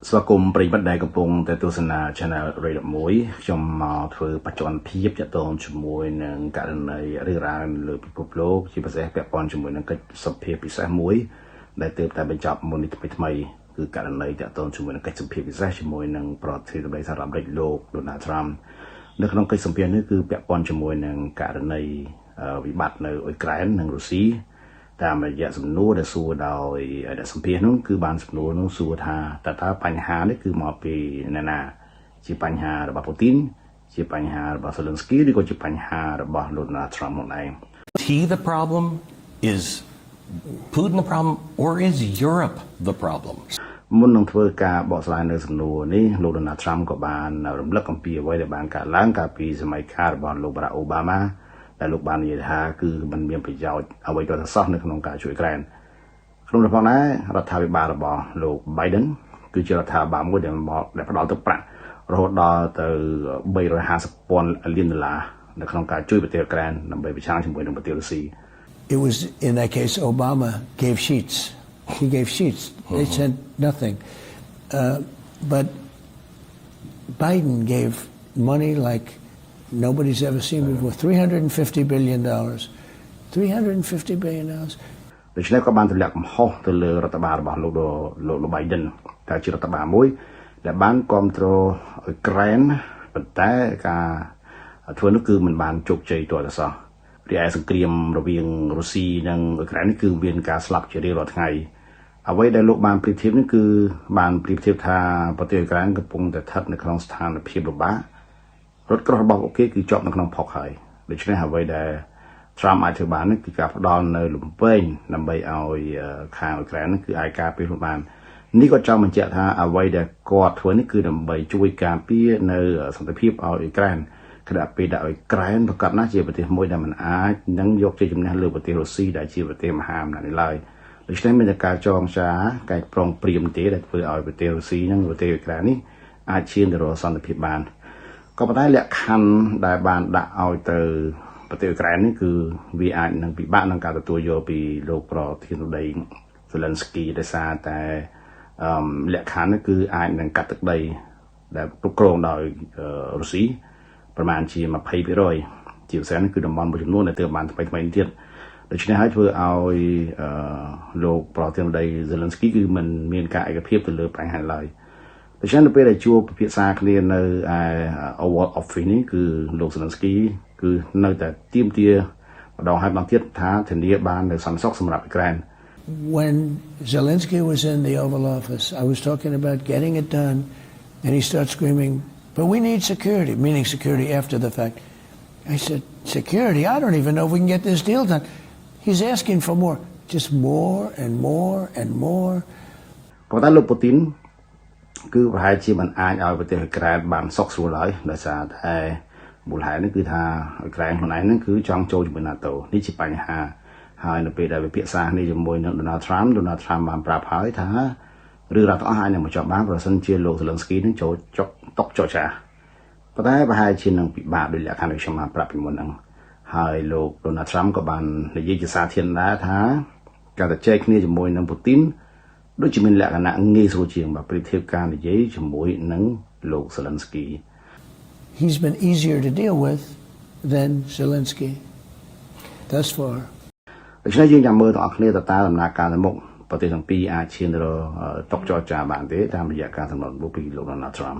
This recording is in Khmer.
ស្វាគមន៍ប្រិយមិត្តដែលកំពុងតែទស្សនា Channel Radio 1ខ្ញុំមកធ្វើបច្ចុប្បន្នភាពទាក់ទងជាមួយនឹងករណីរឿងរ៉ាវលើពិភពលោកជាពិសេសពាក់ព័ន្ធជាមួយនឹងកិច្ចសម្ភាសពិសេសមួយដែលទើបតែបញ្ចប់មុននេះថ្មីថ្មីគឺករណីទាក់ទងជាមួយនឹងកិច្ចសម្ភាសពិសេសជាមួយនឹងប្រធានាធិបតីសហរដ្ឋអាមេរិកលោក Donald Trump នៅក្នុងកិច្ចសម្ភាសនេះគឺពាក់ព័ន្ធជាមួយនឹងករណីវិបត្តិនៅអ៊ុយក្រែននិងរុស្ស៊ីតាមរយៈសំណួរដែលសួរដោយដែលសម្ភាសនោះគឺបានសំណួរនោះសួរថាតើតើបញ្ហានេះគឺមកពីអ្នកណាជាបញ្ហារបស់ពូទីនជាបញ្ហារបស់សេលិនស្គីឬក៏ជាបញ្ហារបស់លោក Donald Trump ខ្លួនឯង Is he the problem? Is Putin the problem? Or is Europe the problem? មុននឹងធ្វើការបកស្រាយនៅសំណួរនេះលោក Donald Trump ក៏បានរំលឹកអំពីអ្វីដែលបានកើតឡើងកាលពីសម័យកាលរបស់លោក Barack Obama ដែលលោកបាននិយាយថាគឺมันមានប្រយោជន៍អ្វីក៏សោះនៅក្នុងការជួយអ៊ុយក្រែនក្នុងនោះផងដែររដ្ឋាភិបាលរបស់លោក Biden គឺជារដ្ឋាភិបាលមួយដែលមកដែលផ្ដល់ទឹកប្រាក់រហូតដល់ទៅ350ពាន់លានដុល្លារនៅក្នុងការជួយប្រទេសអ៊ុយក្រែនដើម្បីប្រឆាំងជាមួយនឹងប្រទេសរុស្ស៊ី It was, in that case, Obama gave sheets. He gave sheets. They sent nothing. But Biden gave money like nobody's ever seen before, $350 billion. $350 billion. ដូច្នេះក៏បានទម្លាក់កំហុសទៅលើរដ្ឋបាលរបស់លោកលោក Biden តែជារដ្ឋបាលមួយដែលបានគ្រប់គ្រងអ៊ុយក្រែនប៉ុន្តែការធ្វើនោះគឺមិនបានជោគជ័យទាល់តែសោះរីឯសង្គ្រាមរវាងរុស្ស៊ីនិងអ៊ុយក្រែននេះគឺមានការស្លាប់ជារៀងរាល់ថ្ងៃអ្វីដែលលោកបានប្រៀបធៀបនេះគឺបានប្រៀបធៀបថាប្រទេសអ៊ុយក្រែនកំពុងតែស្ថិតនៅក្នុងស្ថានភាពលំបាករថក្រោះរបស់ពួកគេគឺជាប់នៅក្នុងផុកហើយដូច្នេះអ្វីដែល Trump អាចធ្វើបាននេះគឺការផ្ដល់នៅលំពែងដើម្បីឲ្យខាងអ៊ុយក្រែនគឺអាចការពារខ្លួនបាននេះក៏ចង់បញ្ជាក់ថាអ្វីដែលគាត់ធ្វើនេះគឺដើម្បីជួយការពារនៅសន្តិភាពឲ្យអ៊ុយក្រែនខណៈពេលដែលអ៊ុយក្រែនប្រកាសណាស់ជាប្រទេសមួយដែលមិនអាចនឹងយកជ័យជំនះលើប្រទេសរុស្ស៊ីដែលជាប្រទេសមហាអំណាចនេះឡើយដូច្នេះមានតែការចងចាការប្រុងព្រៀមទេដែលធ្វើឲ្យប្រទេសរុស្ស៊ីនិងប្រទេសអ៊ុយក្រែននេះអាចឈានទៅរកសន្តិភាពបានក៏ប៉ុន្តែលក្ខខណ្ឌដែលបានដាក់ឲ្យទៅប្រទេសអ៊ុយក្រែននេះគឺវាអាចនឹងពិបាកក្នុងការទទួលយកពីលោកប្រធានាធិបតីសេលិនស្គីដោយសារតែអឺលក្ខខណ្ឌនេះគឺអាចនឹងកាត់ទឹកដីដែលគ្រប់គ្រងដោយរុស្ស៊ីប្រមាណជា20%ជាពិសេសនេះគឺតំបន់មួយចំនួនដែលទើបបានថ្មីថ្មីទៀតដូច្នេះហើយធ្វើឲ្យលោកប្រធានាធិបតី Zelensky គឺមិនមានការឯកភាពទៅលើបញ្ហាឡើយដូច្នេះនៅពេលដែលជួបពិភាក្សាគ្នានៅឯ Oval Office នេះគឺលោក Zelensky គឺនៅតែទាមទារម្ដងហើយម្ដងទៀតថាធានាបាននៅសន្តិសុខសម្រាប់អ៊ុយក្រែន When Zelensky was in the Oval Office, I was talking about getting it done, and he starts screaming, "But we need security," meaning security after the fact. I said, "Security? I don't even know if we can get this deal done." He's asking for more, just more and more and more. ប៉ុន្តែលោកពូទីនគឺប្រហែលជាមិនអាចឲ្យប្រទេសអ៊ុយក្រែនបានសុខស្រួលឡើយដោយសារតែមូលហេតុនេះគឺថាអ៊ុយក្រែនខ្លួនឯងហ្នឹងគឺចង់ចូលជាមួយ NATO នេះជាបញ្ហាហើយនៅពេលដែលវិភាសានេះជាមួយនឹង Donald Trump Donald Trump បានប្រាប់ហើយថារឿងរ៉ាវទាំងអស់អាចនឹងបញ្ចប់បានប្រសិនជាលោក Zelensky នឹងចូលចុកតុកចរចាប៉ុន្តែប្រហែលជានឹងពិបាកដោយលក្ខខណ្ឌដែលខ្ញុំបានប្រាប់ពីមុនហ្នឹងហើយលោក Donald Trump ក៏បាននិយាយជាសាធារណៈដែរថាការទៅចែកគ្នាជាមួយនឹងពូទីនដូចជាមានលក្ខណៈងាយស្រួលជាងបើប្រៀបធៀបការនិយាយជាមួយនឹងលោក Zelensky He's been easier to deal with than Zelensky thus far. ដូច្នេះយើងចាំមើលទាំងអស់គ្នាតើតើដំណើរការទៅមុខប្រទេសទាំងពីរអាចឈានទៅរកតុចរចាបានទេតាមរយៈការសម្របសម្រួលពីលោក Donald Trump.